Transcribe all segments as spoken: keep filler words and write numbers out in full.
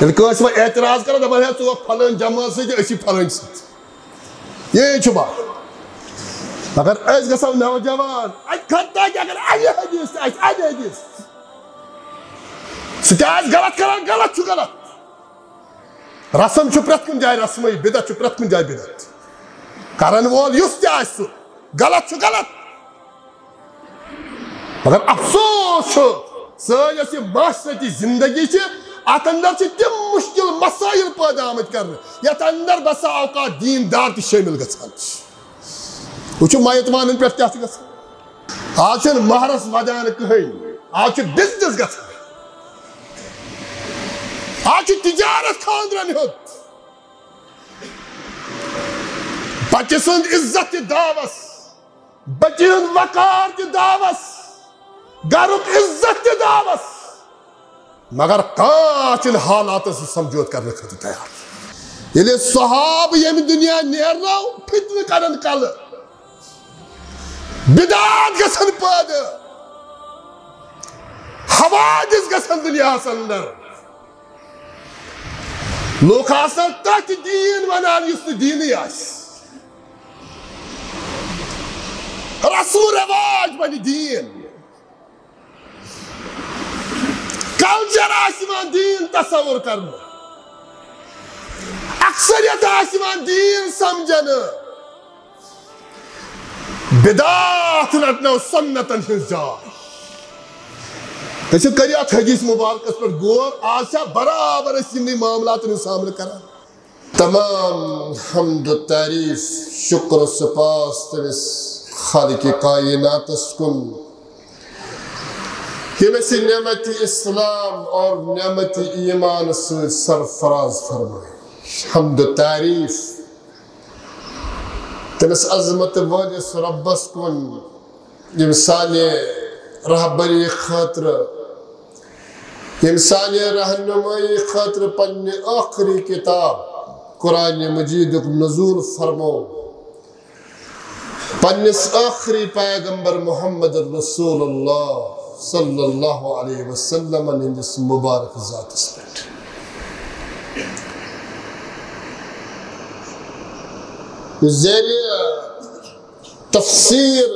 ییٚلہِ کٲنٛسہِ وۄنۍ اعتراض کران، دَپان، "ہے، ژٕ گوٚکھ فلٲنۍ جمٲژ سۭتۍ، أسۍ چھِ فلٲنۍ سۭتۍ۔" یی چھُ باسان۔ مگر أسۍ گژھو نوجوان، اَتہِ کھۄتہٕ تاکہِ اگر اَمہِ حدیث تہِ آسہِ، اَمہِ حدیث۔ سُہ تہِ آسہِ غلط کران، غلط چھُ غلط۔ رسم چھُ پرٛٮ۪تھ کُنہِ جایہِ رسمٕے، بدعت چھُ پرٛٮ۪تھ کُنہِ جایہِ بدعت۔ کرن وول یُس تہِ آسہِ سُہ، غلط چھُ غلط۔ مگر افسوس چھُ، سٲنۍ یۄس یہِ معاشرتی زندگی چھِ، اتھ اندر چھِ تِم مشکل مسائل پٲدٕ آمٕتۍ کرنہٕ، یتھ اندر بسا اوقات دیندار تہِ شٲمِل گژھان چھِ۔ وٕچھِو، میت وانن پٮ۪ٹھ کیٛاہ چھُ گژھان۔ آز چھُنہٕ مہرس ودان کٕہٕنۍ، آز چھُ بزنس گژھان، آز چھُ تجارت خاندرن ہُنٛد۔ بچہِ سُنٛد عزت تہِ داوس، بچہِ ہُنٛد وقار تہِ داوس، گرُک عزت تہِ داوس، مگر کانٛہہ چھُنہٕ حالاتن سۭتۍ سمجھوتہٕ کرنہٕ خٲطرٕ تیار۔ ییٚلہِ صحابہٕ ییٚمہِ دُنیا نیرنو، فتنہٕ کرن کلہٕ، بدعات گژھن پٲدٕ، حوادث گژھن دُنیاہس اندر، لوٗکھ آسن تتھ دیٖن ونان یُس نہٕ دیٖنٕے آسہِ۔ رسم و رواج بنہِ دیٖن، کلچر آسہِ یِوان دیٖن تصور کرنہٕ، اکثریت آسہِ یِوان دیٖن سمجھنہٕ۔ بدعات رٹنو سنتن ہٕنٛز جاے۔ أسۍ کٔرِو اتھ حدیث مبارکس پٮ۪ٹھ غور، آز چھا برابر أسۍ یِمنٕے معاملاتن ہُنٛد سامنہٕ کران؟ تمام حمد و تعریف، شکر و سپاس تٔمِس خالق کائناتس کُن، ییٚمۍ اَسہِ نعمت اسلام اور نعمت ایمان سۭتۍ سرفراز فرمٲے۔ حمد و تعریف تٔمِس عظمت وٲلِس رۄبس کُن، ییٚمۍ سانہِ رہبری خٲطرٕ، ییٚمۍ سانہِ رہنمٲیی خٲطرٕ پننہِ ٲخری کتاب قرآن مجیدُک نزول فرموو، پننِس ٲخری پیغمبر محمد رسول اللہ صلی اللہ علیہ وسلمن ہٕنٛدِس مبارک ذاتس پٮ۪ٹھ۔ زیر تفسیر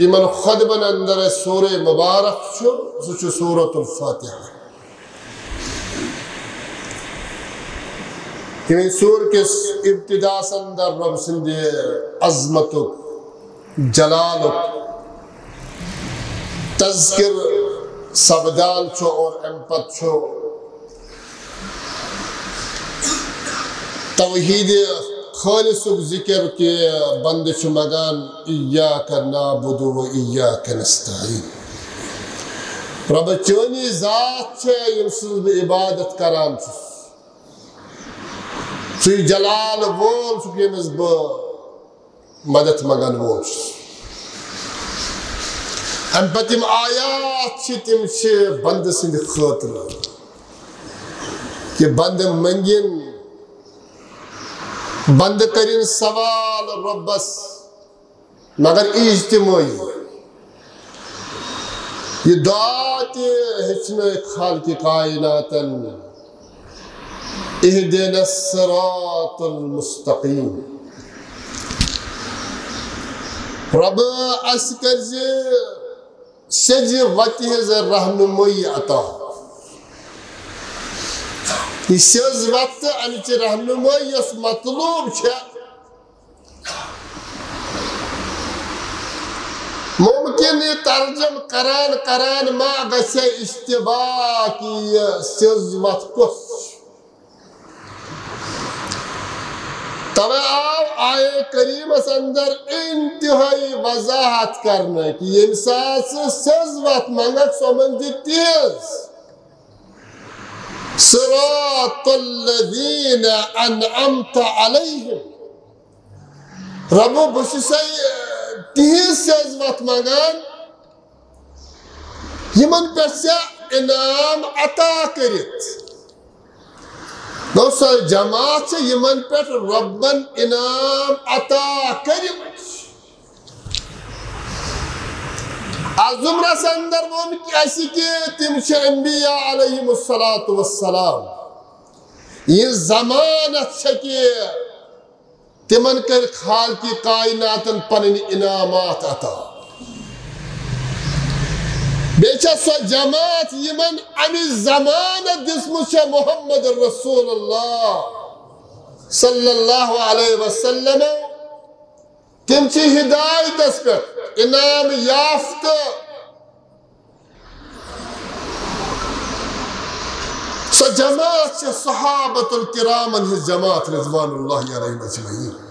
یِمن خطبن اندر اَسہِ سورہ مبارک چھُ، سُہ چھُ سورۃ الفاتحہ۔ ییٚمہِ سورہ کِس ابتداہس اندر رۄب سٕنٛدِ عظمتُک، جلالُک تذکر سپدان چھُ اور اَمہِ پتہٕ چھُ توحید خالصُک ذکر کہ بندٕ چھُ منگان، "ایاک نعبد و ایاک نستعین"۔ رۄب، چٲنی ذات چھےٚ، ییٚمہِ سٕنٛز بہٕ عبادت کران چھُس۔ ژٕے جلال وول چھُکھ، ییٚمِس بہٕ مدد منگن وول چھُس۔ اَمہِ پتہٕ یِم آیات چھِ، تِم چھِ بندٕ سٕنٛدِ خٲطرٕ، کہِ بندٕ منگن، بندٕ کٔرِن سوال رۄبس، مگر اجتمٲعی۔ یہِ دعا تہِ ہیٚچھنٲوِکھ خالقِ کائناتن، "اہدنا الصراط المستقیم"۔ رۄب، اَسہِ کٔرزِ سیٚزِ وتہِ ہٕنٛز رہنمٲیی عطا۔ یہِ سیٚز وتھ تہٕ اَمِچ رہنمٲیی یۄس مطلوب چھےٚ، ممکن یہِ ترجمہٕ کران کران ما گژھِ اشتباہ کہِ یہِ سیٚز وتھ کۄس چھِ۔ توے آو آیے کریمس اندر انتہائی وضاحت کرنہٕ کہِ ییٚمہِ ساتہٕ ژٕ سیٚز وتھ منگکھ، سۄ منٛز دِ تیز۔ صراط الذین انعمت علیہم۔ رۄبو، بہٕ چھُسے تِہنٛز سیٚز وتھ منگان، یِمن پٮ۪ٹھ ژےٚ انعام عطا کٔرِتھ۔ گوٚو، سۄ جماعت چھِ یِمن پٮ۪ٹھ رۄبن انعام عطا کٔرمٕتۍ۔ اَتھ زُمرَس اندر ووٚن کہِ اَسہِ کہِ تِم چھِ انبیاء علیہم الصلوۃ والسلام۔ یہِ ضمانت چھےٚ کہِ تِمن کٔرۍ خالقِ کائناتن پنٕنۍ انعامات عطا۔ بیٚیہِ چھےٚ سۄ جماعت یِمن اَمِچ ضمانت دِژمٕژ چھےٚ محمد رسول اللہ صلی اللہ علیہ وسلم۔ تِم چھِ ہدایتس پٮ۪ٹھ انعام یافتہٕ۔ سۄ جماعت چھےٚ صحابۃ الکرامن ہٕنٛز جماعت رضوان اللہ علیہم اجمعین۔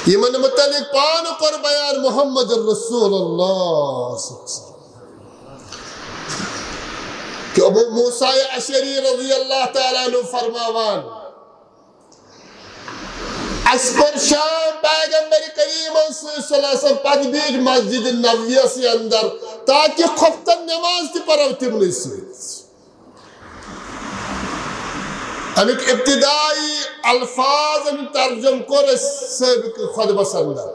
یِمن متعلق پانہٕ کوٚر بیان محمد رسول اللہ صلی اللہ علیہ وسلم۔ کہ ابو موسیٰ اشعری رضی اللہ تعالیٰ عنہ فرماوان، اَسہِ پٔر شام پیغمبر کریمن سۭتۍ صلی اللہ علیہ وسلم، پتہٕ بیٖٹھۍ مسجد نبویس اندر، تاکہ خۄفتن نماز تہِ پرو تِمنٕے سۭتۍ۔ اَمیُک ابتدائی الفاظن ترجم کوٚر اَسہِ سٲبق خطبس اندر۔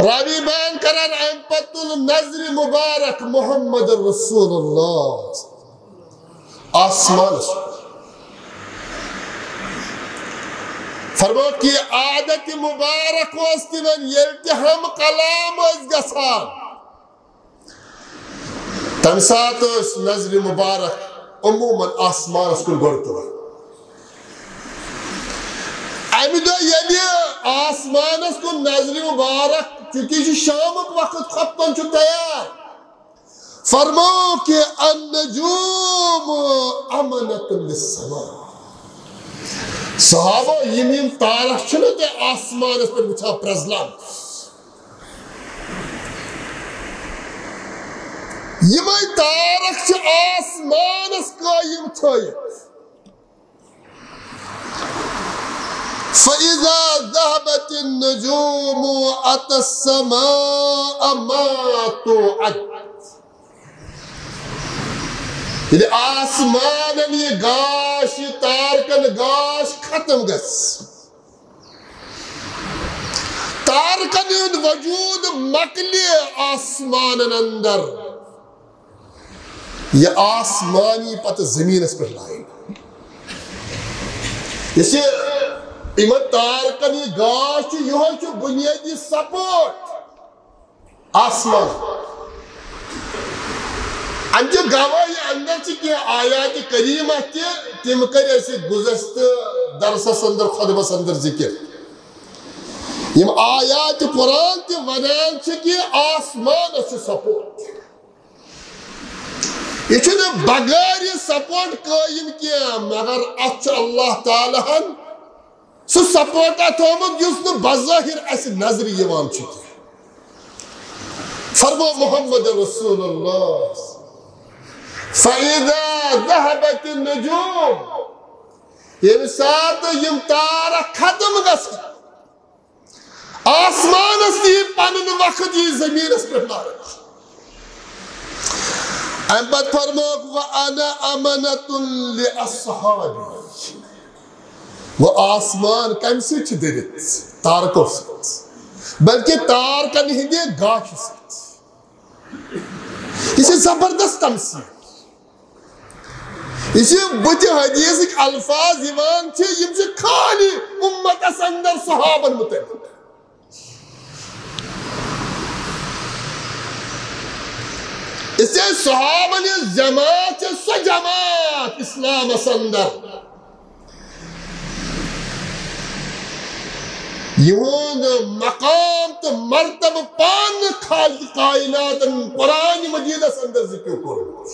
راوی بیان کران، اَمہِ پتہٕ تُل نظرِ مبارک محمد رسول اللہ آسمانس۔ فرموو کہ عادت مبارک اوس تِمن، ییٚلہِ تہِ ہم کلام ٲسۍ گژھان، تمہِ ساتہٕ ٲسۍ نظرِ مبارک عموماً آسمانس کُن گۄڈٕ تُلان۔ امہِ دۄہ ییٚلہِ آسمانس کُن نظرِ مبارک، چونکہ یہِ چھُ شامُک وقت، خۄفتن چھُ تیار، فرموو کہ النجوم امنۃ للسماء۔ صحابہ، یِم یِم تارک چھِنہ تۄہہِ آسمانس پٮ۪ٹھ وٕچھان پرٛزلان، یِمے تارک چھِ آسمانس قٲیِم تھٲیِتھ۔ فَإِذَا ذَهَبَتِ النُّجُومُ أَتَى السَّمَاءَ مَا تُوعَدُ۔ ییٚلہِ آسمانن یہِ گاش، یہِ تارکن گاش ختم گژھِ، تارکن ہُنٛد وجود مۄکلہِ آسمانن اندر، یہِ آسمان یی پتہٕ زمینس پٮ۪ٹھ لاینہٕ۔ یُس یہِ یِمن تارکن یہِ گاش چھُ، یِہوٚے چھُ بُنیٲدی support۔ آسمان۔ امچہِ گواہی اندر چھِ کینٛہہ آیات کریمہ تہِ، تِم کٔرۍ اسہِ گُزشتہٕ درسس اندر، خطبس اندر ذکر۔ یِم آیات قرآن تہِ ونان چھِ کہِ آسمانس چھُ support۔ یہِ چھُنہٕ بغٲر یہِ support قٲیِم کینٛہہ، مگر اتھ چھُ اللہ تعالیٰ ہن سُہ support تھوٚومُت یُس نہٕ بظٲہر اسہِ نظرِ یِوان چھُ کینٛہہ۔ فرموو محمد رسول اللہ، فَإِذَا ذَهَبَتِ النُّجُومُ، ییٚمہِ ساتہٕ یِم تارک ختم گژھن، آسمانس تہِ یی پنُن وقت، یی زمینس پٮ۪ٹھ لارنہٕ۔ امہِ پتہٕ فرمووُکھ، وَأَنَا أَمَنَةٌ لِأَصْحَابِي۔ وۄنۍ آسمان کمہِ سۭتۍ چھُ دٔرِتھ؟ تارکو سۭتۍ، بلکہِ تارکن ہٕنٛدِ گاشہِ سۭتۍ۔ یہِ چھِ زبردست تمثیل۔ یہِ چھِ بُتھِ حدیثٕکۍ الفاظ یِوان چھِ، یِم چھِ خالی اُمتس اندر صحابن متعلق۔ اس لیے صحابن ہٕنٛز جماعت چھِ سۄ جماعت اسلامس اندر یِہُنٛد مقام تہٕ مرتبہٕ پانہٕ خالق کائناتن قرآن مجیدس اندر ذکر کوٚرمُت۔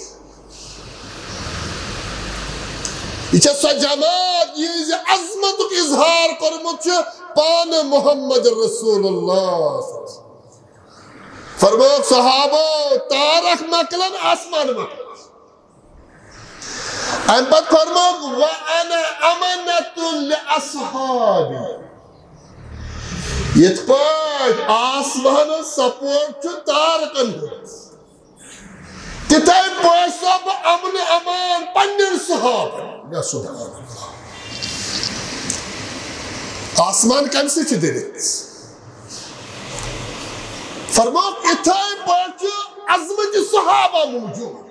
یہِ چھےٚ سۄ جماعت، یِہٕنٛزِ عظمتُک اظہار کوٚرمُت چھُ پانہٕ محمد رسول اللہ۔ فرمووُکھ صحابو، تارک مۄکلن، آسمان مۄکلن۔ امہِ پتہٕ فرمووُکھ، وَأَنَا أَمَنَةٌ لِأَصْحَابِي۔ یِتھ پٲٹھۍ آسمانس support چھُ تارکن ہُنٛد، تِتھے پٲٹھۍ سوزٕ بہٕ امن امان پننٮ۪ن صحابن۔ یا سبحان اللہ۔ آسمان کمہِ سۭتۍ چھِ دٔرِتھ؟ فرمووُکھ، یِتھے پٲٹھۍ چھُ عظمت صحابہ موجود۔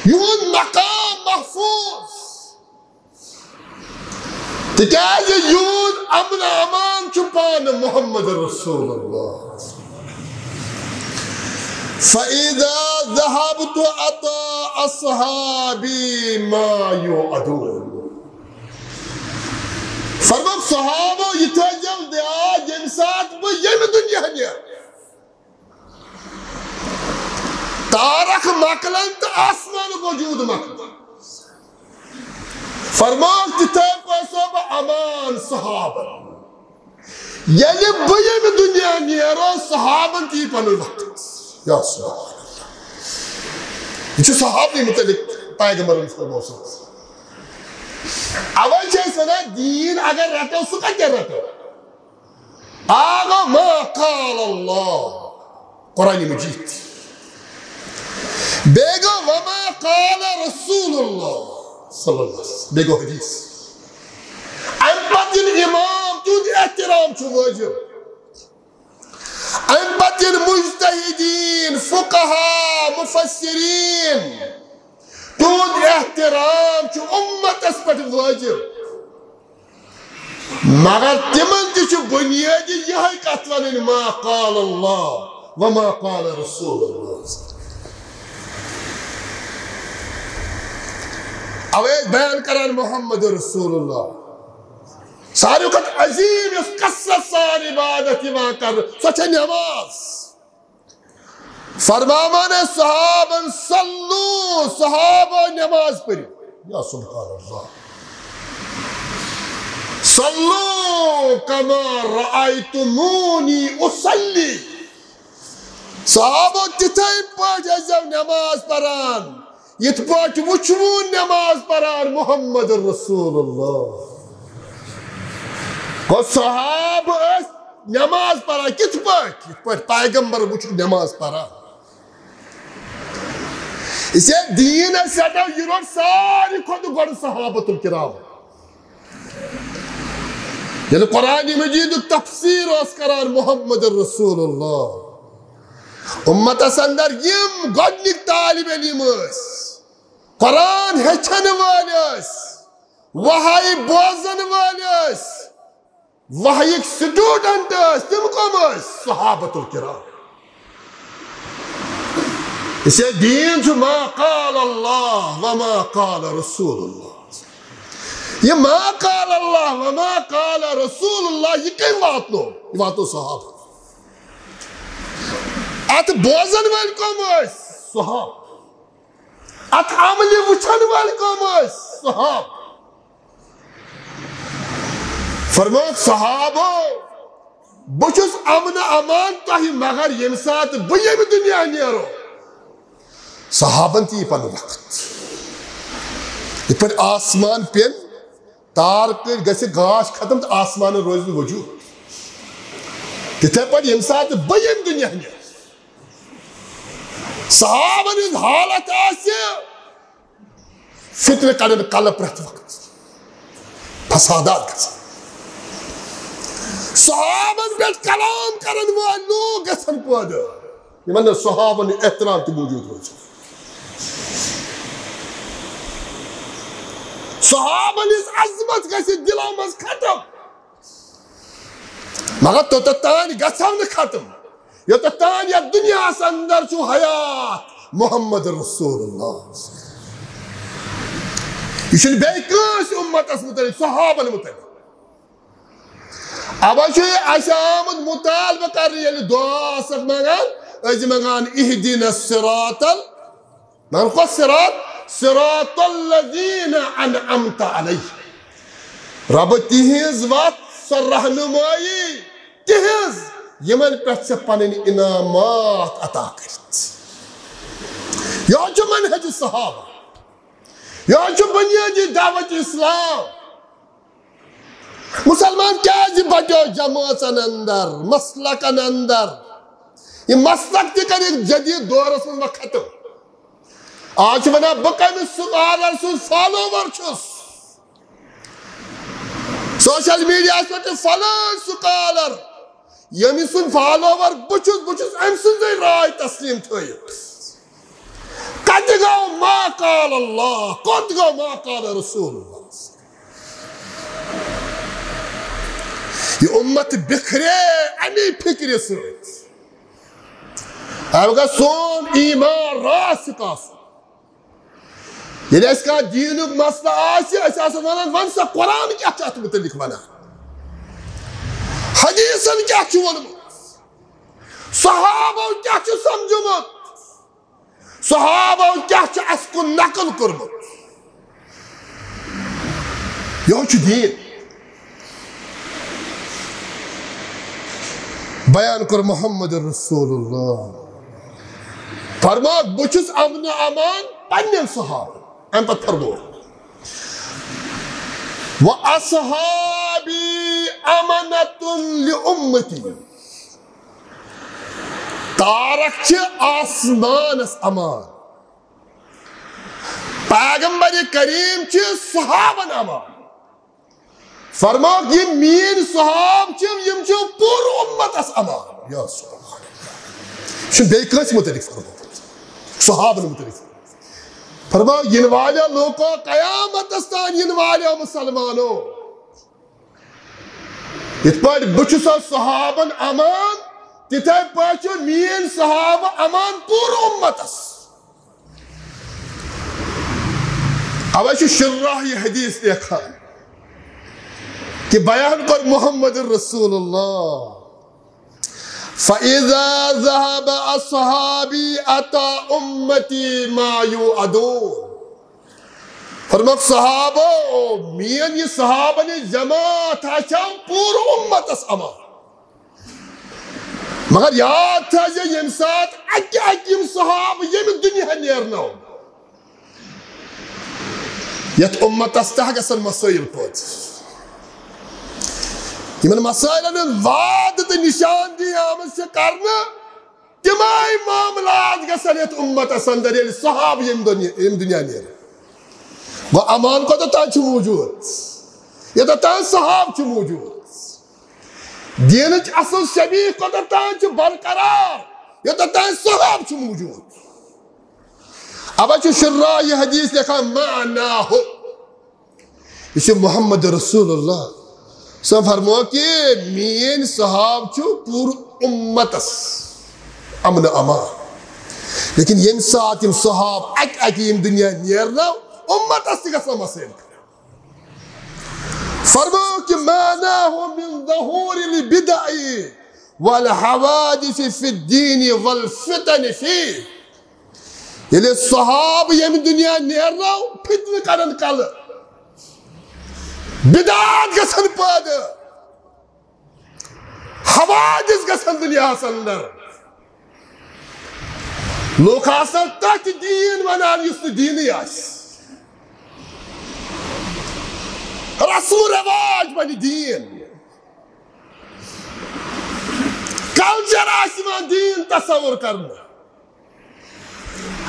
یِہُنٛد مقام محفوظ، تِکیازِ یِہُنٛد امن امان چھُ پانہٕ محمد رسول اللہ۔ فَإِذَا ذَهَبْتُ أَتَى أَصْحَابِي مَا يُوعَدُونَ۔ فرمووُکھ، صحابو، یہِ تھٲیزیو یاد، ییٚمہِ ساتہٕ بہٕ ییٚمہِ دُنیا نیرٕ، تارک مۄکلن تہٕ آسمانُک وجود مۄکلہِ۔ فرمووُکھ، تِتھے پٲٹھۍ سوزٕ بہٕ امان صحابن۔ ییٚلہِ بہٕ ییٚمہِ دُنیا نیرٕ، صحابن تہِ یی پنُن وقت۔ یا سبحان اللہ۔ یہِ چھُ صحابنٕے مُتعلق پیغمبرن فرموومُت۔ اوے چھِ أسۍ ونان، دیٖن اگر رٹو، سُہ کتہِ رٹو؟ آ گوٚو ما قال اللہ، قرآن مجید۔ بیٚیہِ گوٚو وما قال رسول اللہ صلی اللہ علیہ وسلم۔ بیٚیہِ گوٚو حدیث۔ اَمہِ پتہٕ ییٚلہِ امام، تِہُنٛد احترام چھُ وٲجِب۔ اَمہِ پتہٕ ییٚلہِ مجتہدین، فقہا، مفسرین، تِہُنٛد احترام چھُ اُمتس پٮ۪ٹھ وٲجِب۔ مگر تِمن تہِ چھُ بُنیٲدی یِہے کتھ ونٕنۍ، ما قال اللہ وما قال رسول اللہ۔ اوے ٲسۍ بیان کران محمد رسول اللہ۔ ساروی کھۄتہٕ عظیٖم یۄس کثرت سان عبادت یِوان کرنہٕ، سۄ چھےٚ نٮ۪ماز۔ فرماوان ٲسۍ صحابن، صلو، صحابو نٮ۪ماز پٔرِو۔ یا سبحان اللہ۔ صلو کما رأیتمونی اصلی۔ صحابو تِتھے پٲٹھۍ ٲسۍ زیو نٮ۪ماز پران، یِتھ پٲٹھۍ وُچھوُن نٮ۪ماز پران محمد رسول اللہ۔ گوٚو صحابہٕ ٲسۍ نٮ۪ماز پران کِتھ پٲٹھۍ؟ یِتھ پٲٹھۍ پیغمبر وُچھُکھ نٮ۪ماز پران۔ اسے دیٖن اَسہِ رَٹو، یہِ روٚٹ ساروی کھۄتہٕ گۄڈٕ صحابۃ الکرام۔ ییٚلہِ قرآن مجیدُک تفسیر اوس کران محمد رسول اللہ، اُمتس اندر یِم گۄڈٕنِکۍ طالب علم ٲسۍ، قرآن ہیٚچھن وٲلۍ ٲسۍ، وحی بوزن وٲلۍ ٲسۍ، وحیِک student ٲسۍ، تِم کم ٲسۍ؟ صحابۃ الکرام۔ اسے دیٖن چھُ ما قال اللہ وما قال رسول اللہ۔ یہِ ما قال اللہ وما قال رسول اللہ، یہِ کٔمۍ واتنو؟ یہِ واتنو صحابہ۔ اتھ بوزن وٲلۍ کم ٲسۍ؟ صحابہ۔ اتھ عملہِ وٕچھن وٲلۍ کم ٲسۍ؟ صحابہ۔ فرمووُکھ، صحابو، بہٕ چھُس امن امان تۄہہِ، مگر ییٚمہِ ساتہٕ بہٕ ییٚمہِ دُنیا نیرو، صحابن تہِ یی پنُن وقت۔ یِتھ پٲٹھۍ آسمان پٮ۪ن، تار کٔرۍ گژھِ گاش ختم تہٕ آسمانن روزِ نہٕ وجود، تِتھے پٲٹھۍ ییٚمہِ ساتہٕ بہٕ ییٚمہِ دُنیا نیرٕ، صحابن ہٕنٛز حالت آسہِ فتنہٕ کڑن کلہٕ پرٛٮ۪تھ وقت، فسادات گژھن۔ صحابن پٮ۪ٹھ کلام کرن وٲلۍ لوٗکھ گژھن پٲدٕ، یِمن نہٕ صحابن احترام تہِ موجود روزِ۔ صحابن ہٕنٛز عظمت گژھِ دلو منٛز ختم۔ مگر توٚتتھ تام گژھو نہٕ ختم، یوٚتتھ تام یتھ دُنیاہس اندر چھُ حیات محمد رسول اللہ۔ یہِ چھُنہٕ بیٚیہِ کٲنٛسہِ اُمتس مُتعلق، صحابن مُتعلق۔ اوے چھُ اَسہِ آمُت مُطالبہٕ کرنہٕ، ییٚلہِ دُعا آسکھ منٛگان، أسۍ چھِ منٛگان، اہدنا الصراط ال-، مگر کۄس صراط؟ صراط الذین انعمت علیہم۔ رب، تِہنٛز وتھ، سۄ رہنمٲیی تِہنٛز، یِمن پٮ۪ٹھ ژےٚ پنٕنۍ انعامات عطا کٔرِتھ۔ یہِ چھُ منہج صحابہ، یہِ چھُ بنیادی دعوت اسلام۔ مسلمان کیازِ بٹیو جمٲژن اندر، مسلکن اندر؟ یہِ مسلک تہِ کٔرِکھ جدید دورس منٛز وۄنۍ ختم۔ آز چھِ ونان، بہٕ کٔمِس scholar سُنٛد follower چھُس؟ سوشل میڈیاہس پٮ۪ٹھ چھُ فلٲنۍ سکالر، ییٚمہِ سُنٛد فالوور بہٕ چھُس، بہٕ چھُس أمۍ سٕنٛزٕے راے تسلیم تھٲیِتھ۔ کتہِ گوٚو ما قال اللہ؟ کوٚت گوٚو ما قال رسول اللہ؟ یہِ اُمت بِکھرے اَمی فِکرِ سۭتۍ۔ اَمہِ گوٚو سون ایمان راسِخ آسُن۔ ییٚلہِ اَسہِ کانٛہہ دیٖنُک مسلہٕ آسہِ، أسۍ آسو وَنان، "وَن سا، قرآن کیٛاہ چھُ اَتھ مُتعلِق وَنان؟ حدیثن کیٛاہ چھُ ووٚنمُت؟ صحابو کیٛاہ چھُ سمجھومُت؟" صحابو کیٛاہ چھُ اَسہِ کُن نقل کوٚرمُت؟ یِہوٚے چھُ دیٖن۔ بیان کوٚر محمد رسول اللہ۔ فرموو، بہٕ چھُس امن و امان پننٮ۪ن صحابن۔ اَمہِ پتہٕ فرموو، "وَأَصْحَابِي أَمَنَةٌ لِأُمَّتِي۔" تارک چھِ آسمانس امان، پیغمبر کریم چھِ صحابن امان۔ فرمووُکھ، یِم میٲنۍ صحاب چھِ، یِم چھِ پوٗرٕ اُمتس امان۔ یا سبحان اللہ۔ یہِ چھُنہٕ بیٚیہِ کٲنٛسہِ مُتعلِق فرموومُت، صحابن مُتعلِق۔ فرموو، یِنہٕ والیو لوٗکو، قیامتس تام یِنہٕ والیو مُسلمانو، یِتھ پٲٹھۍ بہٕ چھُسو صحابن امان، تِتھے پٲٹھۍ چھِ میٲنۍ صحابہٕ امان پوٗرٕ اُمتس۔ اوے چھُ شراح یہِ حدیث لیکھان کہِ بیان کوٚر محمد رسول اللہ، "فَإِذَا ذَهَبَ أَصْحَابِي أَتَى أُمَّتِي مَا يُوعَدُونَ۔" فرمووُکھ، صحابو، میٲنۍ یہِ صحابن ہٕنٛز جماعت ہا چھَم پوٗرٕ اُمتس امان۔ مگر یاد تھٲیزِ، ییٚمہِ ساتہٕ اَکہِ اَکہِ یِم صحابہٕ ییٚمہِ دُنیا نیرنو، یَتھ اُمتس تہِ گژھن مسٲیِل پٲدٕ۔ یِمن مسٲیلن ہُنٛد وعدٕ تہٕ نشاندہی آمٕژ چھِ کرنہٕ، تِمے معاملات گژھن یتھ اُمتس اندر، ییٚلہِ صحابہٕ ییٚمہِ دُنیا، ییٚمہِ دُنیا نیرن۔ گوٚو، امان کوٚتتھ تام چھُ موجود؟ یوٚتتھ تام صحابہٕ چھِ موجود۔ دیٖنٕچ اصل شبیہ کوٚتتھ تام چھِ برقرار؟ یوٚتتھ تام صحابہٕ چھِ موجود۔ اوے چھُ شراح یہِ حدیث لیکھان، معناہ۔ یہِ چھُ محمد رسول اللہ۔ سُہ فرموو کہِ میٲنۍ صحاب چھُ پوٗرٕ اُمتس امن و امان۔ لیکن ییٚمہِ ساتہٕ یِم صحاب اکہِ اکہِ یِم دُنیا نیرنو، اُمتس تہِ گژھن مسٲیِل۔ فرموو کہِ معناہ من ظہور البدع والحوادث فی الدین والفتن فیہ۔ ییٚلہِ صحابہٕ ییٚمہِ دُنیا نیرنو، فتنہٕ کَرن کَلہٕ، بدعات گژھن پٲدٕ، حوادث گژھن دُنیاہَس اندر۔ لوٗکھ آسن تَتھ دیٖن وَنان یُس نہٕ دیٖنٕے آسہِ۔ رسم و رواج بَنہِ دیٖن۔ کلچر آسہِ یِوان دیٖن تصور کرنہٕ۔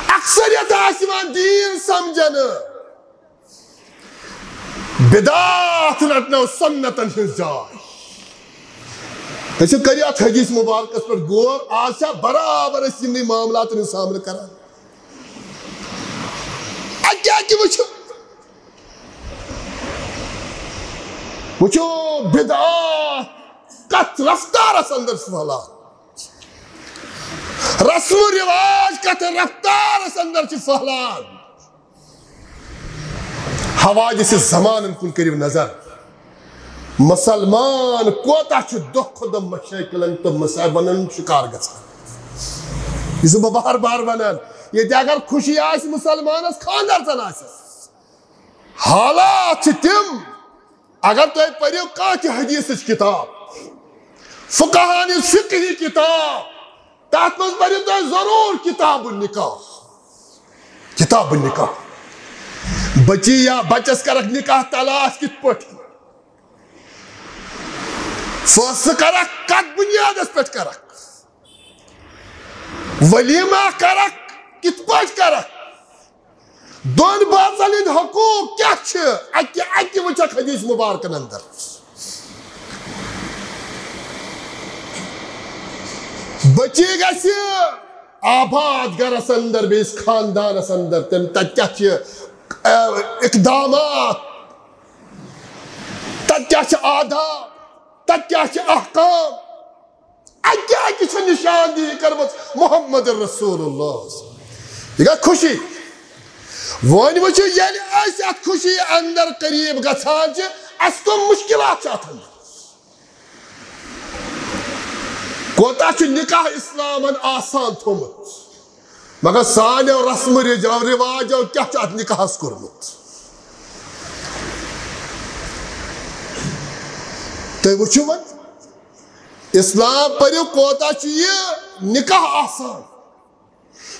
اکثریت آسہِ یِوان دیٖن سمجھنہٕ۔ بدعات رٹنو سنتن ہٕنٛز جاے۔ أسۍ کٔرِو اتھ حدیث مبارکس پٮ۪ٹھ غور۔ آز چھا برابر أسۍ یِمنٕے معاملاتن ہُنٛد سامنہٕ کران؟ اَتہِ کیٛاہ کہِ وٕچھِو؟ وٕچھِو، بدعات کتھ رفتارس اندر چھِ پھٔہلان۔ رسم و رواج کتھ رفتارس اندر چھِ پھٔہلان۔ حوادث زمانن کُن کٔرِو نظر۔ مسلمان کوتاہ چھُ دۄہ کھۄتہٕ دۄہ مشاکلن تہٕ مصائبن شکار گژھان۔ یہِ چھُس بہٕ بار بار ونان، ییٚتہِ اگر خوشی آسہِ مسلمانس، خاندر زن آسٮ۪س، حالات چھِ تِم، اگر تُہۍ پٔرِو کانٛہہ تہِ حدیثٕچ کِتاب، فقہان ہٕنٛز فقہی کِتاب، تَتھ منٛز پٔرِو تُہۍ ضروٗر کِتاب النکاح۔ کِتاب النکاح۔ بچی یا بچس کرکھ نکاح تلاش کِتھ پٲٹھۍ؟ فٲصلہٕ کرکھ کتھ بُنیادس پٮ۪ٹھ کرکھ؟ ولیمہ کرکھ کِتھ پٲٹھۍ کرکھ؟ دۄن بٲژن ہٕنٛدۍ حقوٗق کیٛاہ چھِ؟ اَکہِ، اَکہِ وٕچھکھ حدیث مبارکن اندر۔ بچی گژھِ آباد گرس اندر، بیٚیِس خاندانس اندر۔ تٔمۍ تتہِ کیٛاہ چھِ، ا، اقدامات، تتہِ کیٛاہ چھِ آداب، تتہِ کیٛاہ چھِ احکام، اکہِ اکہِ چھِ نشاندہی کٔرمٕژ محمد رسول اللہ۔ یہِ گٔے خوشی۔ وۄنۍ وٕچھِو، ییٚلہِ أسۍ اتھ خوشی اندر قریب گژھان چھِ، اسہِ کم مشکلات چھِ اتھ اندر۔ کوتاہ چھُ نکاح اسلامن آسان تھوٚمُت، مگر سانیو رسم رجو رواجو کیٛاہ چھُ اتھ نکاحس کوٚرمُت؟ تُہۍ وٕچھِو وۄنۍ، اسلام پٔرِو، کوتاہ چھُ یہِ نکاح آسان۔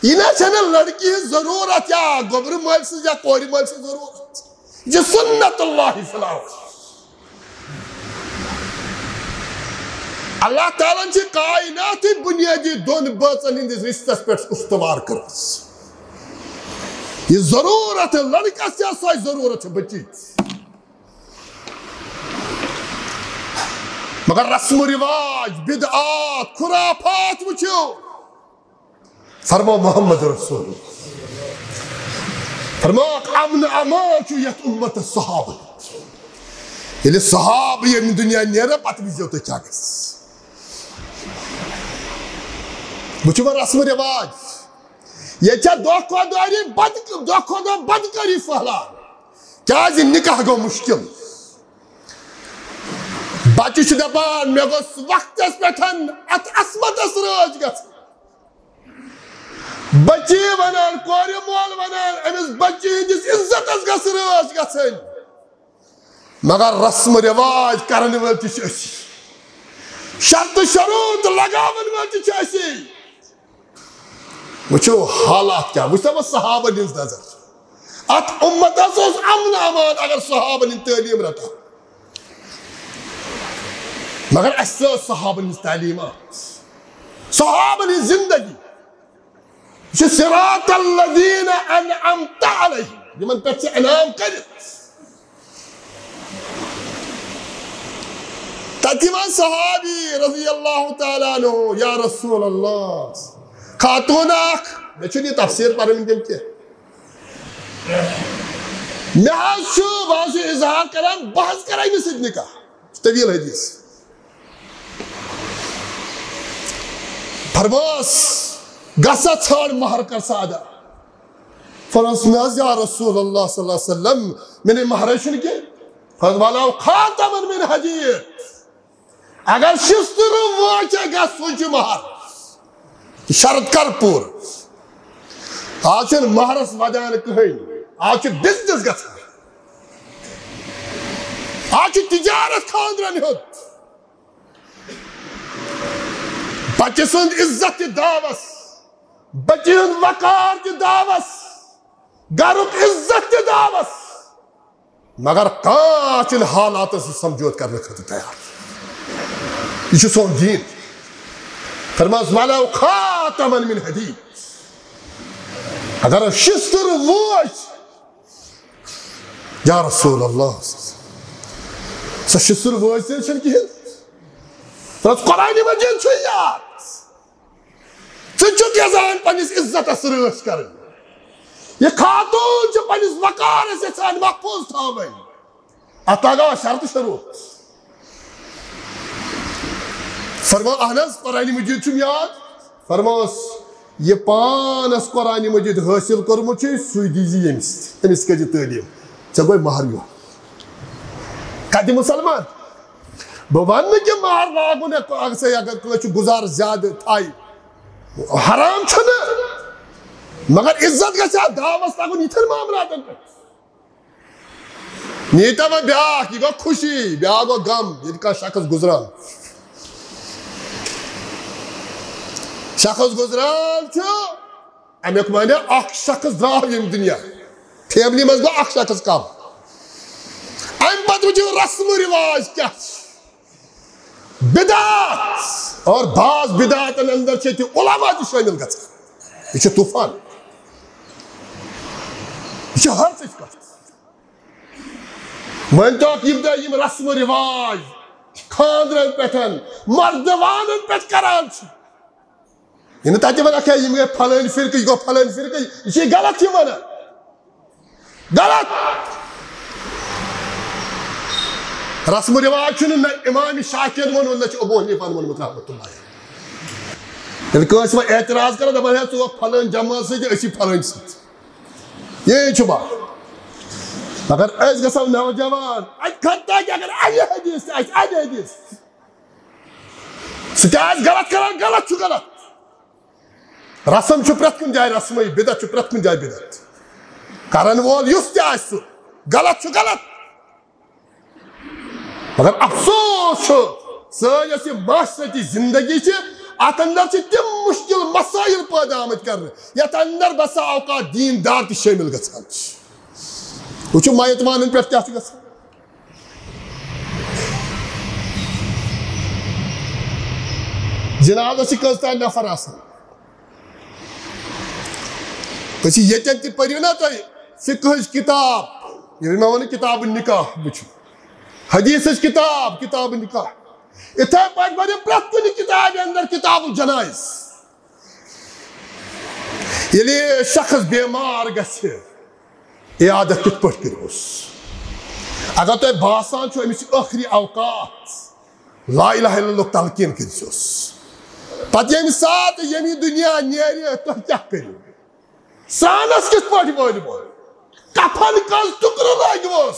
یہِ نہ چھنہٕ لڑکی ہٕنٛز ضروٗرت یا گوٚبرٕ مٲلۍ سٕنٛز یا کورِ مٲلۍ سٕنٛز ضروٗرت۔ یہِ چھِ سنت اللہ فی الارض۔ اللہ تعالیٰ ہن چھِ کائناتٕے بنیٲدی دۄن بٲژن ہٕنٛدِس رشتس پٮ۪ٹھ استوار کٔرمٕژ۔ یہِ ضروٗرت لڑکس چھےٚ، سۄے ضروٗرت چھِ بچی۔ مگر رسم و رواج، بدعات، خرافات وٕچھِو۔ فرمو محمد رسول۔ فرمو اکھ امن امان چھُ یتھ امتس صحابہ۔ ییٚلہِ صحابہ ییٚمہِ دُنیا نیرن، پتہٕ وٕچھزیو تُہۍ کیٛاہ گژھِ۔ وٕچھِو وۄنۍ رسم و رواج۔ ییٚتہِ چھےٚ دۄہ کھۄتہٕ دۄہ بد-، دۄہ کھۄتہٕ دۄہ بدکٲری پھٔہلان۔ کیٛازِ؟ نکاح گوٚو مشکل۔ بچہِ چھُ دپان، مےٚ گوٚژھ وقتس پٮ۪ٹھ اتھ عصمتس رٲچھ گژھٕنۍ۔ بچی ونان، کورِ مول ونان، أمِس بچی ہٕنٛدِس عزتس گژھِ رٲچھ گژھٕنۍ۔ مگر رسم و رواج کرن وٲلۍ تہِ چھِ أسی، شرط شروٗط لگاون وٲلۍ تہِ چھِ أسی۔ وٕچھِو حالات کیٛاہ، وٕچھتو وۄنۍ صحابن ہٕنٛز نظر۔ اتھ امتس اوس امن امان اگر صحابن ہٕنٛز تعلیٖم رٹان۔ مگر اسہِ تہِ ٲس صحابن ہٕنٛز تعلیٖمات، صحابن ہٕنٛز زندگی۔ یہِ چھِ صراط الذین انعمت علیہم، یِمن پٮ۪ٹھ ژےٚ انعام کٔرِتھ۔ تتہِ یِوان صحابی رضی اللہ تعالیٰ عنہ، یا رسول اللہ، خاتون اکھ، مےٚ چھُنہٕ یہِ تفسیر پرُن وٕنکیٚن کینٛہہ۔ مےٚ حظ چھُ، بہٕ حظ چھُس اظہار کران، بہٕ حظ کرٕ أمِس سۭتۍ نکاح۔ طویل حدیث۔ فرموس، گژھ سا ژھانڈ مہر کر سا ادا۔ فرموس، نہ حظ یا رسول اللہ صلی اللہ علیہ وسلم، مےٚ نے مہرے چھُنہٕ کینٛہہ۔ فرموس، ولو خاتما من حدید۔ اگر شستٕر وٲنٛچھ گژھ، سُے چھُ مہر۔ شرط کر پوٗرٕ۔ آز چھُنہٕ مہرس ودان کٕہٕنۍ۔ آز چھُ بزنس گژھان۔ آز چھُ تجارت خانٛدرن ہُنٛد۔ بچہٕ سُنٛد عزت تہِ داوس، بچہٕ ہُنٛد وقار تہِ داوس، گرُک عزت تہِ داوس۔ مگر کانٛہہ چھُنہٕ حالاتن سۭتۍ سمجھوتہٕ کرنہٕ خٲطرٕ تیار۔ یہِ چھُ سون دیٖن۔ فرمٲوس، "ولو خاتما من حدید۔" اگر شستٕر وٲنٛچھ، یا رسول اللہ، سۄ شستٕر وٲنٛچھ تہِ چھَنہٕ کِہیٖنۍ۔ فرمٲوس، قرآن مجید چھُ یاد۔ ژٕ چھُکھ یژھان پننِس عزتس رٲچھ کرٕنۍ۔ یہِ خاتوٗن چھِ پننِس وقارس یژھان محفوظ تھاوٕنۍ۔ اتھ لگاو شرط شروٗط۔ فرمو، اہن حظ، قرآن مجید چھُم یاد۔ فرموس، یہِ پانس قرآن مجید حٲصِل کوٚرمُت چھُ، سُے دیٖزِ ییٚمِس، أمِس کٔرۍزِ تعلیٖم۔ ژےٚ گوٚے مہر یُن۔ کتہِ مسلمان؟ بہٕ ونہٕ نہٕ کہِ مہر لاگُن، اگر ژےٚ، اگر کٲنٛسہِ چھُ گُزار زیادٕ تھایہِ، حرام چھُنہٕ، مگر عزت گژھِ اَتھ داوس لگُن یِتھٮ۪ن معاملاتن پٮ۪ٹھ۔ نیٖتو وۄنۍ بیٛاکھ، یہِ گوٚو خوشی، بیٛاکھ گوٚو غم، ییٚلہِ کانٛہہ شخص گُزران۔ شخص گُزران چھُ، اَمیُک معنی اکھ شخص درٛاو ییٚمہِ دُنیا۔ فیملی منٛز گوٚو اکھ شخص کم۔ اَمہِ پتہٕ وٕچھِو رسم و رواج کیٛاہ چھِ۔ بدعات اور بعض بدعاتن اندر چھِ ییٚتہِ علماء تہِ شٲمِل گژھان۔ یہِ چھُ طوفان۔ یہِ چھِ ہر سٕچ کتھ۔ وۄنۍ تو یِم تۄہہِ یِم رسم و رواج خاندرن پٮ۪ٹھ، مردوانن پٮ۪ٹھ کران چھِ، یہِ نہٕ تَتہِ وَنان کینٛہہ، یِم گٔے پھلٲنۍ فرقہٕ، یہِ گوٚو پھلٲنۍ فرقہٕ، یہِ چھِ یہِ غلط یہِ وَنان۔ غلط۔ رسم و رواج چھُنہٕ نہ امام شافعین ووٚنمُت، نہ چھُ ابو حنیفن ووٚنمُت رحمتہ اللہ۔ ییٚلہِ کٲنٛسہِ وۄنۍ اعتراض کران، دَپان ہے، ژٕ گوٚکھ پھلٲنۍ جماعت سۭتۍ، أسۍ چھِ پھلٲنۍ سۭتۍ۔ یی چھُ بات۔ مگر أسۍ گژھو نوجوان، اَتہِ کھۄتہٕ تاکہِ اگر اَنہِ حدیث تہِ آسہِ، اَنہِ حدیث۔ سُہ تہِ آسہِ غلط کران، غلط چھُ غلط۔ رسم چھُ پرٛٮ۪تھ کُنہِ جایہِ رسمٕے، بدعت چھُ پرٛٮ۪تھ کُنہِ جایہِ بدعت۔ کرن وول یُس تہِ آسہِ سُہ غلط چھُ غلط۔ مگر افسوس چھُ، سٲنۍ یۄس یہِ معاشرتی زندگی چھِ، اتھ اندر چھِ تِم مشکل مسائل پٲدٕ آمٕتۍ کرنہٕ، یتھ اندر بسا اوقات دیندار تہِ شٲمِل گژھان چھِ۔ وٕچھِو میت وانن پٮ۪ٹھ کیٛاہ چھُ گژھان۔ جنازس چھِ کٔژ تام نفر آسان۔ أسۍ چھِ ییٚتٮ۪ن تہِ پٔرِو نا تُہۍ فقہٕچ کِتاب، ییٚلہِ مےٚ ووٚن کِتاب النکاح وٕچھِو، حدیثٕچ کِتاب، کِتاب النکاح، یِتھے پٲٹھۍ پٔرِو پرٛٮ۪تھ کُنہِ کِتابہِ اندر کِتاب الجنائز۔ ییٚلہِ شخص بیمار گژھِ، عیادت کِتھ پٲٹھۍ کٔرِوس؟ اگر تۄہہِ باسان چھُ أمِس چھِ ٲخری اوقات، لا الہ الا اللہ تلقین کٔرۍزیوس۔ پتہٕ ییٚمہِ ساتہٕ ییٚمہِ دُنیا نیرِ، تُہۍ کیٛاہ کٔرِو؟ سرٛانس کِتھ پٲٹھۍ وٲلِو؟ کفن کٔژ ٹُکرٕ لٲگِوس؟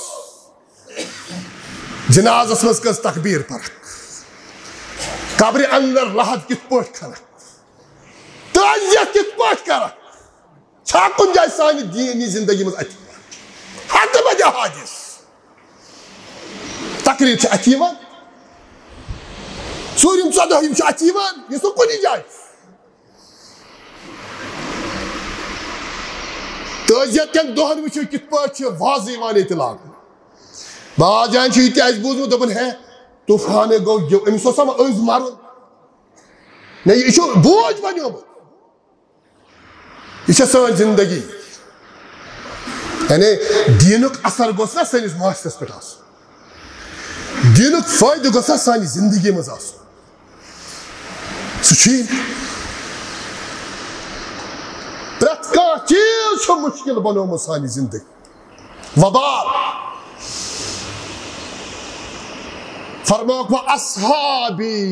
جنازس منٛز کٔژ تکبیر پرکھ؟ قبرِ اندر لحد کِتھ پٲٹھۍ کھنکھ؟ تعزیت کِتھ پٲٹھۍ کرکھ؟ چھا کُنہِ جایہِ سانہِ دیٖنی زندگی منٛز اَتھِ یِوان؟ ہتہٕ بجا حادث تقریر چھِ اَتھِ یِوان، ژوٗرِم ژۄدٲہِم چھِ اَتھِ یِوان، یہِ چھُنہٕ کُنہِ جایہِ۔ تعزیت کٮ۪ن دۄہن وٕچھِو کِتھ پٲٹھۍ چھِ وازٕ یِوان ییٚتہِ لاگنہٕ۔ بعض جایَن چھُ یہِ تہِ اَسہِ بوٗزمُت، دَپان، ہے، طوفانٕے گوٚو، یہِ، أمِس اوس آسان أزۍ مَرُن۔ نہ، یہِ چھُ بوج بنیومُت۔ یہِ چھےٚ سٲنۍ زندگی۔ یعنی دیٖنُک اثر گوٚژھ نا سٲنِس معاشرس پٮ۪ٹھ آسُن، دیٖنُک فٲیدٕ گوٚژھ نا سانہِ زندگی منٛز آسُن۔ سُہ چھُ یہِ۔ پرٛٮ۪تھ کانٛہہ چیٖز چھُ مُشکِل بنومُت سانہِ زندگی۔ وبال۔ فرموکھ، "وَأَصْحَابِي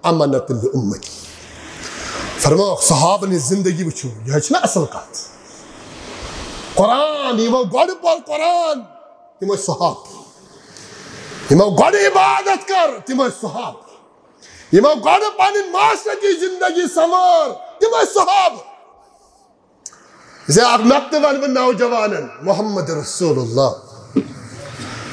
أَمَانَةٌ لِأُمَّتِي۔" فرموکھ، صحابن ہٕنٛز زندگی وٕچھِو، یہِ حظ چھِنہ اصل کتھ۔ قرآن، یِمو گۄڈٕ پوٚر قرآن، تِم ٲسۍ صحابہٕ۔ یِمو گۄڈٕ عبادت کٔر، تِم ٲسۍ صحابہٕ۔ یِمو گۄڈٕ پنٕنۍ معاشرتی زندگی سنوار، تِم ٲسۍ صحابہٕ۔ زِ اکھ نۄقطہٕ ونہٕ بہٕ نوجوانن، محمد رسول اللہ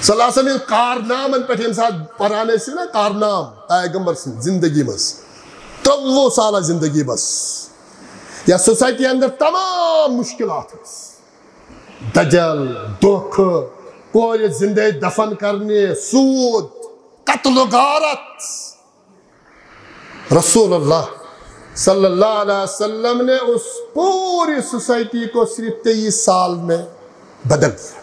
صلی اللہ علیہ وسلم ہٕنٛدۍ کارنامن پٮ۪ٹھ ییٚمہِ ساتہٕ پران ٲسِو نا، کارنام پیغمبر سٕنٛدِ زندگی منٛز، ترٛوٚوُہ سالہ زندگی منٛز، یا سوسایٹی اندر تمام مشکلات ٲسۍ، دجل، دھوکہٕ، کورِ زندے دفن کرنہِ، سود، قتل و غارت۔ رسول اللہ صلی اللہ علیہ وسلم نے اس پوری سوسائٹی کو صرف تیئیس سال میں بدل دیا۔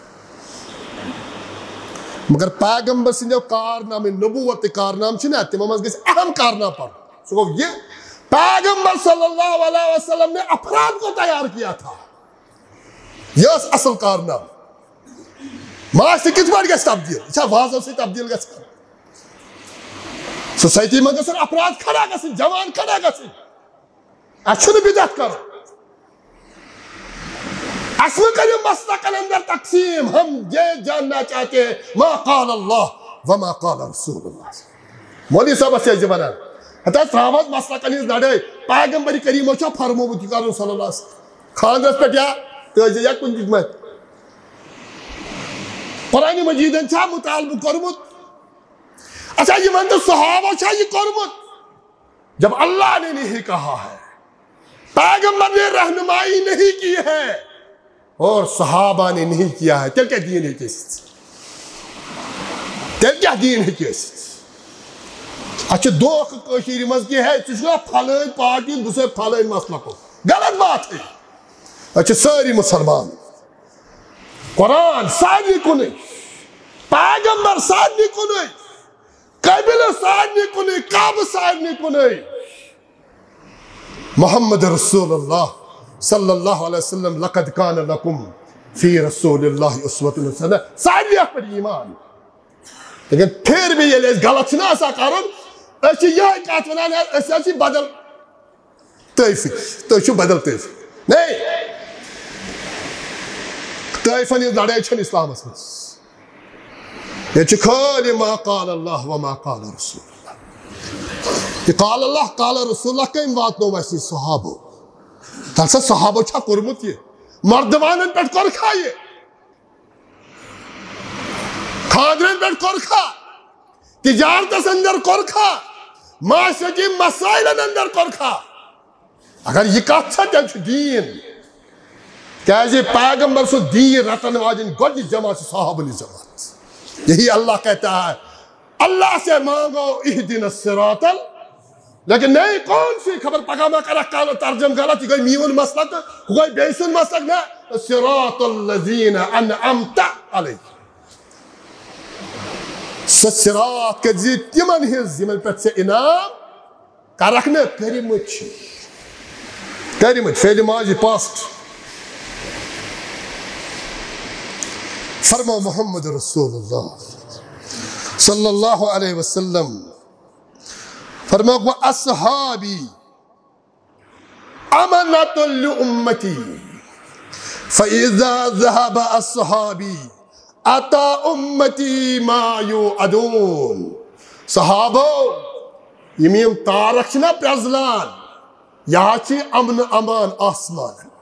مگر پیغمبر سٕنٛدیو کارنامو، نبوت کارنامہٕ چھِنہ، تِمو منٛز گژھِ اہم کارنامہٕ پَرُن۔ سُہ گوٚو یہِ، پیغمبر صلی اللہ علیہ وسلم نے افراد کو تیار کیا تھا۔ یہِ ٲس اصل کارنامہٕ۔ معاشرٕ کِتھ پٲٹھۍ گژھِ تبدیل؟ یہِ چھا وازو سۭتۍ تبدیل گژھان؟ سوسایٹی منٛز گژھن افراد کھڑا گژھٕنۍ، جوان کھڑا گژھٕنۍ۔ اَسہِ چھُنہٕ بدعت کرُن۔ اَسہِ مہ کٔرِو مسلکن اندر تقسیم، ہم یہ جاننا چاہتے ہیں ما قال اللہ و ما قال رسول اللہ۔ مولوی صٲبس چھِ أسۍ یہِ وَنان، ہتا ترٛاو حظ مسلکن ہٕنٛز لڑٲے، پیغمبر کریٖمو چھا فرمومُت یہِ کرُن صلی اللہ علیہ وسلم؟ خانٛدرس پٮ۪ٹھ یا تٲجہِ یا کُنہِ تہِ منٛز۔ قرآن مجیدن چھا مطالبہٕ کوٚرمُت؟ اچھا، یہِ وَن تہٕ صحابہ چھا یہِ کوٚرمُت؟ جب اللہ نے نہیں کہا ہے، پیغمبر نے رہنمائی نہیں کی ہے اور صحابہ نے نہیں کیا ہے، تیٚلہِ کیٛاہ دیٖن ہیٚکہِ ٲسِتھ؟ تیٚلہِ کیٛاہ دیٖن ہیٚکہِ ٲسِتھ؟ اَسہِ چھِ دھوکہٕ کٔشیٖرِ منٛز کہِ ہے، ژٕ چھُکھ پھلٲنۍ پارٹی، بہٕ چھُسے پھلٲنۍ مسلکُک۔ غلط بات ہے۔ أسۍ چھِ سٲری مُسلمان۔ قرآن سارنٕے کُنُے، پیغمبر سارنٕے کُنُے، قبلہٕ سارنٕے کُنُے، کعبہٕ سارنٕے کُنُے۔ محمد رسول اللہ صلی اللہ علیہ وسلم، لقد کان لکم فی رسول اللہ اسوۃ حسنہ۔ ساروی اکھ پٮ۪ٹھ ایمان۔ لیکن پھر بھی ییٚلہِ اَسہِ غلط چھُنہ آسان کرُن، أسۍ چھِ یِہوٚے کتھ ونان، ہے، أسۍ حظ چھِ بدل طٲیفٕکۍ، تُہۍ چھِو بدل طٲیفہٕ۔ نہیں، طٲیفن ہٕنٛز لڑٲے چھنہٕ اسلامس منٛز۔ ییٚتہِ چھُ خٲلی ما قال اللہ و ما قال رسول اللہ۔ یہِ قال اللہ، قال رسول اللہ کٔمۍ واتنوو اَسہِ؟ صحابو۔ تَلہٕ سا صحابو چھا کوٚرمُت یہِ؟ مردوانن پٮ۪ٹھ کوٚرکھا یہِ؟ خاندرن پٮ۪ٹھ کوٚرکھا؟ تجارتس اندر کوٚرکھا؟ معاشرتی مسائلن اندر کوٚرکھا؟ اگر یہِ کتھ چھا، تیٚلہِ چھُ دیٖن۔ کیازِ پیغمبر سُنٛد دیٖن رٹن واجٮ۪ن گۄڈٕنِچ جماعت چھِ صحابن ہٕنٛز جماعت۔ یہی اللہ کہتا ہے، اللہ سے مانگو اہدنا الصراط ال-، لیکن نہیں، کون سی خبر پگاہ ما کرکھ کانٛہہ ترجمہٕ غلط، یہِ گوٚو میون مسلک، ہُہ گوٚو بیٚیہِ سُنٛد مسلک، نہ، صراط الذین انعمت علیہم۔ سُہ صراط کٔرۍ زِ تِمن ہٕنٛز، یِمن پٮ۪ٹھ ژےٚ انعام کرکھ نہ کٔرمٕتۍ چھِ۔ کٔرمٕتۍ، فعل ماضی، past۔ فرماو محمد رسول اللہ صلی اللہ علیہ وسلم، فرماو، "و اصحابی امانۃ لامتی، فاذا ذهب اصحابی اتی امتی ما یوعدون۔" صحابو، یِم یِم تارک چھِنہ پرٛزلان، یہِ حظ چھِ امن امان آسمانن۔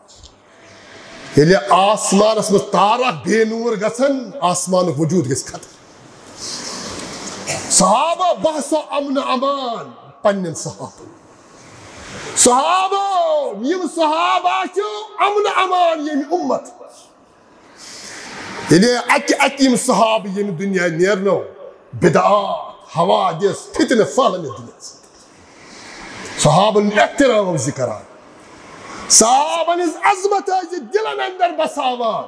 ییٚلہِ آسمانس منٛز تارک بے نوٗر گژھن، آسمانُک وجوٗد گژھِ ختم۔ صحابہ باسیو امن امان پننٮ۪ن صحابن۔ صحابو، یِم صحابہ چھِ امن امان ییٚمہِ امت۔ ییٚلہِ اکہِ اکہِ یِم صحابہٕ ییٚمہِ دُنیا نیرنو، بدعات، حوادث، فتنہٕ پھٔہلن یتھ دُنیاہس اندر۔ صحابن ہُنٛد احترام ٲسۍ کران، صحابن ہٕنٛز عظمت ٲسۍ دِلن اندر بساوان۔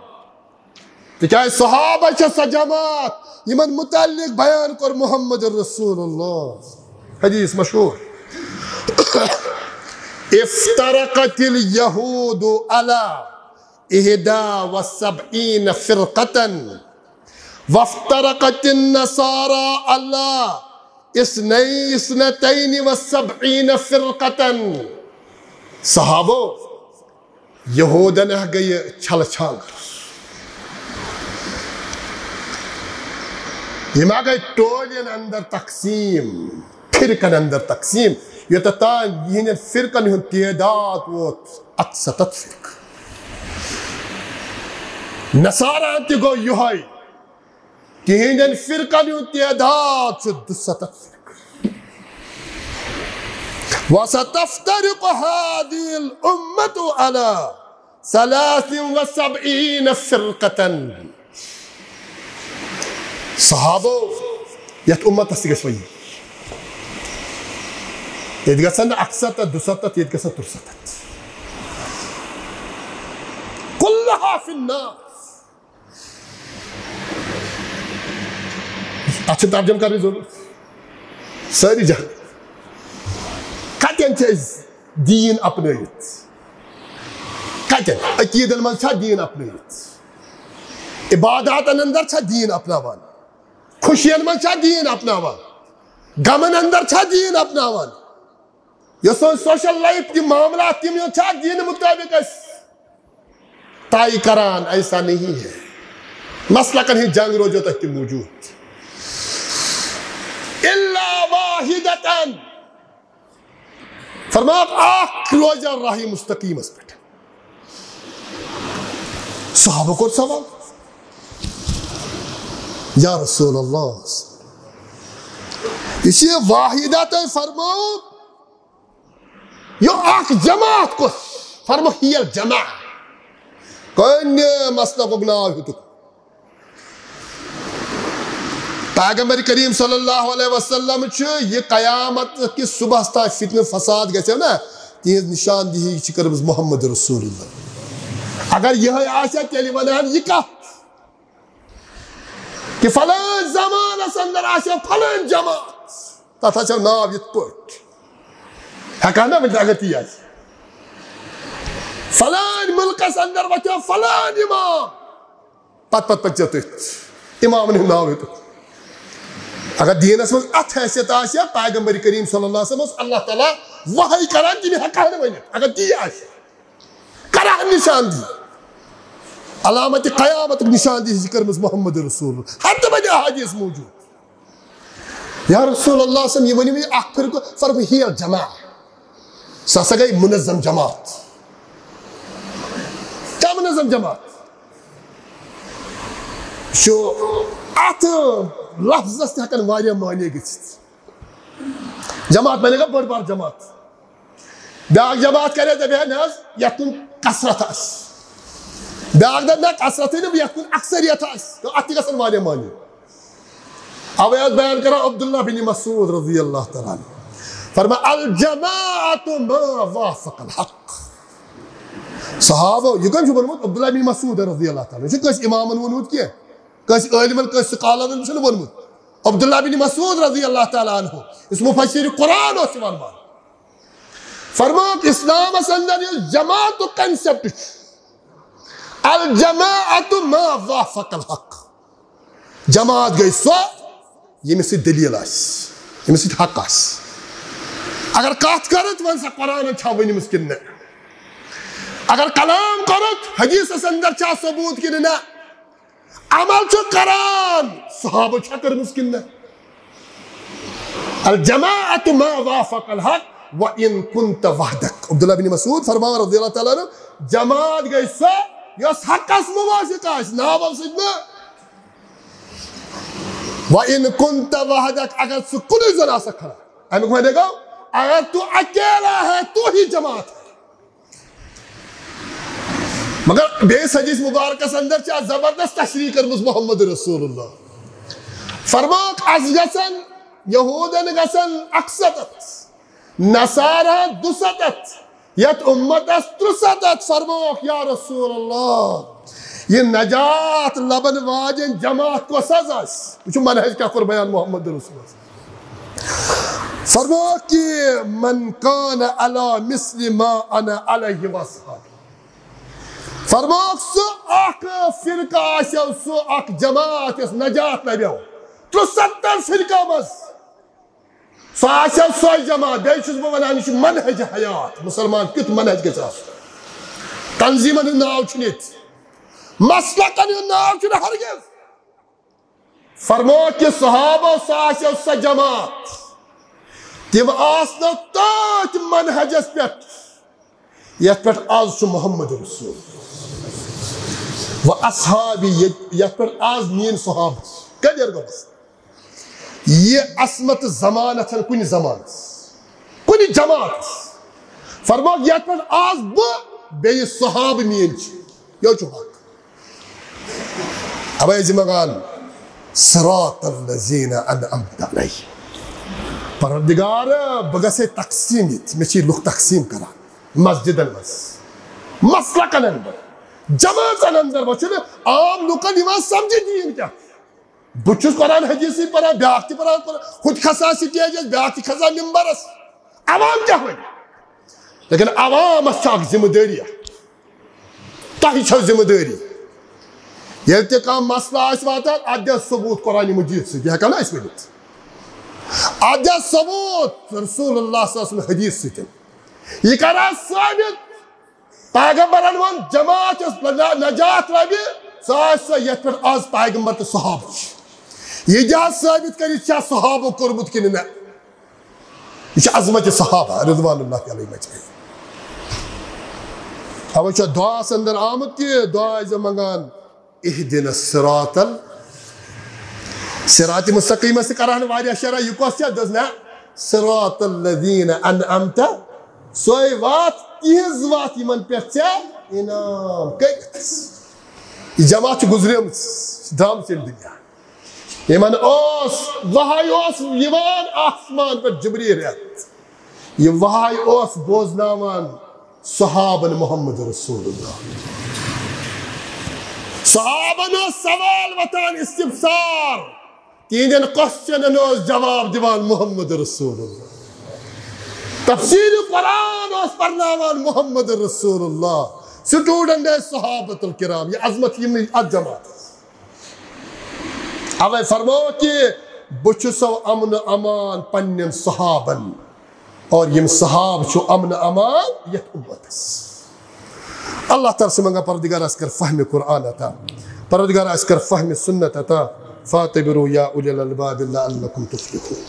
تِکیازِ صحابہ چھےٚ سۄ جماعت یِمن متعلق بیان کوٚر محمد رسول اللہ۔ حدیث مشہوٗر۔ افترقت الیہود علی احدی و سبعین فرقة، وافترقت النصارى على اثنی، اثنتین و سبعین فرقة۔ صحابو، یہودن ہا گٔیہِ چھلہٕ چھانٛگٕر۔ یِم ہا گٔے ٹولین اندر تقسیٖم، فرقن اندر تقسیٖم، یوٚتتھ تام یِہنٛدٮ۪ن فرقن ہُنٛد تعداد ووت اکستتھ فرقہٕ۔ نصاراہن تہِ گوٚو یِہوٚے، تِہنٛدٮ۪ن فرقن ہُنٛد تعداد چھُ دُستتھ فرقہٕ۔ وستفترق هذه الأمة على ثلاث وسبعين فرقة۔ صحابو، یتھ امتس تہِ گژھِ وۄنۍ یہِ۔ ییٚتہِ گژھن نہٕ اکستتھ، دُستتھ، ییٚتہِ گژھن تُرستتھ۔ كلها في النار۔ اتھ چھِ ترجمہٕ کرنٕچ ضروٗرت۔ سٲری جان، کتٮ۪ن چھِ أسۍ دیٖن اپنٲوِتھ؟ کتٮ۪ن؟ عقیٖدن منٛز چھا دیٖن اپنٲوِتھ؟ عباداتن اندر چھا دیٖن اپناوان؟ خوشین منٛز چھا دیٖن اپناوان؟ غمن اندر چھا دیٖن اپناوان؟ یۄس سٲنۍ social life، تِم معاملات، تِم یِم چھا دیٖنہٕ مُطٲبِق أسۍ طے کران؟ ایسا نہیں ہے۔ مسلکن ہٕنٛز جنگ روزیو تۄہہِ تہِ موجود۔ الا واحدة۔ فرماو، اکھ روزیو راہِ مستقیمس پٮ۪ٹھ۔ صحابہ کوٚر سوال، یا رسول اللہ، یُس یہِ واحدہ تۄہہِ فرمٲو، یہِ اکھ جماعت کۄس؟ فرمٲو، هي الجماعة۔ کُنہِ مسلکُک ناو ہیوٚتُکھ؟ پیغمبر کریم صلی اللہ علیہ وسلم چھُ، یہِ قیامت کِس صبحس تام فتنہٕ فساد گژھِ نا، تِہنٛز نشاندہی چھِ کٔرمٕژ محمد رسول اللہ۔ اگر یِہوٚے آسہِ ہا، تیٚلہِ وَنہٕ ہن یہِ کتھ۔ کہ فلٲنۍ زمانس اندر آسہِ ہا فلٲنۍ جماعت، تتھ آسہِ ہا ناو یِتھ پٲٹھۍ۔ ہٮ۪کہٕ ہا نا ؤنِتھ اگر تی آسہِ۔ فلان ملکس اندر وتھیو فلان امام، پت پت پت ژےٚ تٔتھۍ امامن ہُنٛد ناو ہیوٚتُکھ۔ اگر دینس منٛز اتھ حیثیت آسہِ ہا، پیغمبر کریم صلی اللہ علیہ وسلم اوس اللہ تعالیٰ وحی کران، تِم ہیٚکہٕ ہا نہٕ ؤنِتھ۔ اگر تی آسہِ ہا، کرہا نشاندہی، علامت قیامتُک نشاندہی چھِ کٔرمٕژ محمد رسول اللہ۔ ہتہٕ بٔدۍ احادیث موجود۔ یا رسول اللہ صلی اللہ علیہ وسلم، یہِ ؤنِو مےٚ اکھ فرقہٕ، فرقہٕ ہی الجماعہ۔ سُہ ہسا گٔے منظم جماعت۔ کیٛاہ منظم جماعت؟ چھُ اتھ لفظس تہِ ہٮ۪کان واریاہ معنی گٔژھِتھ۔ جماعت بنے گا بٔڑ بار جماعت۔ بیٛاکھ جماعت کرے دپہِ ہے نہ حظ، یتھ کُن کثرت آسہِ۔ بیٛاکھ دپہِ نہ، کثرتٕے نہٕ، یتھ کُن اکثریت آسہِ۔ تہٕ اتھ تہِ گژھن واریاہ معنی۔ اوے حظ بیان کران عبداللہ بن مسعود رضی اللہ تعالیٰ عنہ۔ فرمان، الجماعت ما وافق الحق۔ صحابہ، یہِ کٔمۍ چھُ ووٚنمُت؟ عبداللہ بن مسعود رضی اللہ تعالیٰ عنہ۔ یہِ چھُنہٕ کٲنٛسہِ امامن ووٚنمُت کینٛہہ، کٲنٛسہِ عٲلمن، کٲنٛسہِ سکالرن چھُنہٕ ووٚنمُت۔ عبداللہ بن مسعود رضی اللہ تعالیٰ عنہ، یُس مفسر قرآن اوس یِوان ماننہٕ۔ فرمووُکھ، اسلامس اندر یُس جماعتُک concept چھُ، الجماعت ما وافق الحق۔ جماعت گٔے سۄ، ییٚمِس سۭتۍ دٔلیٖل آسہِ، ییٚمِس سۭتۍ حق آسہِ۔ اگر کتھ کرو تہٕ وۄنۍ سا قرآنن چھا ؤنمٕژ کِنہٕ نہ؟ اگر کلام کرو تہٕ حدیثس اندر چھا ثبوت کِنہٕ نہ؟ عمل چھُ کران، صحابہٕ چھا کٔرمٕژ کِنہٕ نہ؟ الجماعت ما وافق الحق وان كنت وحدك۔ عبداللہ بن مسعود فرماوان رضی اللہ تعالیٰ عنہ، جماعت گٔے سۄ یۄس حقس موافق آسہِ، ناوس سۭتۍ نہٕ۔ وان كنت وحدك، اگر ژٕ کُنُے زوٚن آسکھ کھڑا، امیُک معنی گوٚو، اگر تو اکیلا ہے تو ہی جماعت ہے۔ مگر بیٚیِس حدیث مبارکس اندر چھِ اتھ زبردست تشریح کٔرمٕژ محمد رسول اللہ۔ فرمووُکھ، اسہِ گژھن، یہودن گژھن اکستتھ، نصارا دُستتھ، یتھ امتس ترُستتھ۔ فرمووُکھ، یا رسول اللہ، یہِ نجات لبن واجن جماعت کۄس حظ آسہِ؟ وٕچھِو منہج کیٛاہ کوٚر بیان محمد رسول اللہ۔ فرمووُکھ کہ من کان علی مثل ما انا علیہ واصحابی۔ فرمووُکھ، سُہ اکھ فرقہٕ آسیو، سُہ اکھ جماعت یۄس نجات لبیو ترُستتھ فرقو منٛز، سۄ آسیو سۄے جماعت۔ بیٚیہِ چھُس بہٕ ونان، یہِ چھُ منہج حیات، مسلمان کیُتھ منہج گژھِ آسُن۔ تنظیمن ہُنٛد ناو چھُنہٕ ییٚتہِ، مسلکن ہُنٛد ناو چھُنہٕ ہرگز۔ فرموو کہ صحابہ سُہ آسیو سۄ جماعت، تِم آسنو تٔتھۍ منہجس پٮ۪ٹھ یتھ پٮ۪ٹھ آز چھُ محمد رسول و اصحابی، یت-، یتھ پٮ۪ٹھ آز میٲنۍ صحابہ۔ کدیر گوٚمس یہِ عصمت زمانتھن کُنہِ زمانس، کُنہِ جماعتس۔ فرموو یتھ پٮ۪ٹھ آز بہٕ بیٚیہِ صحابہ میٲنۍ چھِ، یہِ چھُ حق۔ اوے زِ منگان، صراط الذین انعمت علیہم۔ پروردگار، بہٕ گژھے تقسیٖم ییٚتہِ، مےٚ چھِ لُکھ تقسیٖم کران مسجدن منٛز، مسلکن اندر، جمٲژن اندر، وۄنۍ چھُنہٕ عام لُکن یِوان سمجھِ دیٖن کیٛاہ۔ بہٕ چھُس قرآن حدیثٕے پران، بیٛاکھ تہِ پران قرآن، ہُہ تہِ کھسان سٹیجس، بیٛاکھ تہِ کھسان ممبرس۔ عوام کیٛاہ وَنہِ؟ لیکن عوامس چھِ اکھ ذمہ دٲری اکھ۔ تۄہہِ چھو ذمہ دٲری۔ ییٚلہِ تہِ کانٛہہ مسلہٕ آسہِ واتان، اتھ دِ ثبوت قرآن مجید سۭتۍ، یہِ ہٮ۪کو نہ أسۍ ؤنِتھ؟ اتھ دِ ثبوت رسول اللہ صلی اللہ علیہ وسلم حدیث سۭتۍ۔ یہِ کر ثٲبت، پیغمبرن ووٚن، جماعت یۄس نجا-، نجات لبہِ، سۄ آسہِ سۄ یتھ پٮ۪ٹھ آز پیغمبر تہٕ صحابہٕ چھِ۔ یہِ دِ ثٲبت کٔرِتھ، چھا صحابو کوٚرمُت کِنہٕ نہ؟ یہِ چھِ عظمت صحابہ رضوان اللہ علیہم اجمعین۔ اوے چھُ دعاہس اندر آمُت کہِ دعا ٲسۍزیو منگان، اہدنا الصراط ال-، صراط مستقیمس تہِ کران واریاہ شرح، یہِ کۄس چھےٚ؟ دوٚپُس نہ، صراط الذین انعمت، سۄے وتھ، تِہنٛز وتھ یِمن پٮ۪ٹھ ژےٚ انعام کٔرِتھ۔ یہِ جماعت چھِ گُزریمٕژ، درٛامٕژ ییٚمہِ دُنیا۔ یِمن اوس وحی اوس یِوان آسمان پٮ۪ٹھ جبریل ہٮ۪تھ۔ یہِ وحی اوس بوزناوان صحابن محمد رسول اللہ۔ صحابن اوس سوال وۄتھان، استفسار، تِہنٛدٮ۪ن کوسچنن اوس جواب دِوان محمد رسول اللہ۔ تفسیر قرآن اوس پرناوان محمد رسول اللہ۔ سٹوڈنٹ ٲسۍ صحابت الکرام، یہ عظمت یِم اتھ جماعت۔ اوے فرمو کہ بہٕ چھُسو امن و امان پننٮ۪ن صحابن، اور یِم صحاب چھُ امن و امان یتھ امتس۔ اللہ تعالیٰ سے منگا، پروردگار، اسہِ کر فہم قرآن عطا، پروردگار، اسہِ کر فہم سنت عطا۔ فاعتبروا یا اولی الالباب لعلکم تفلحون۔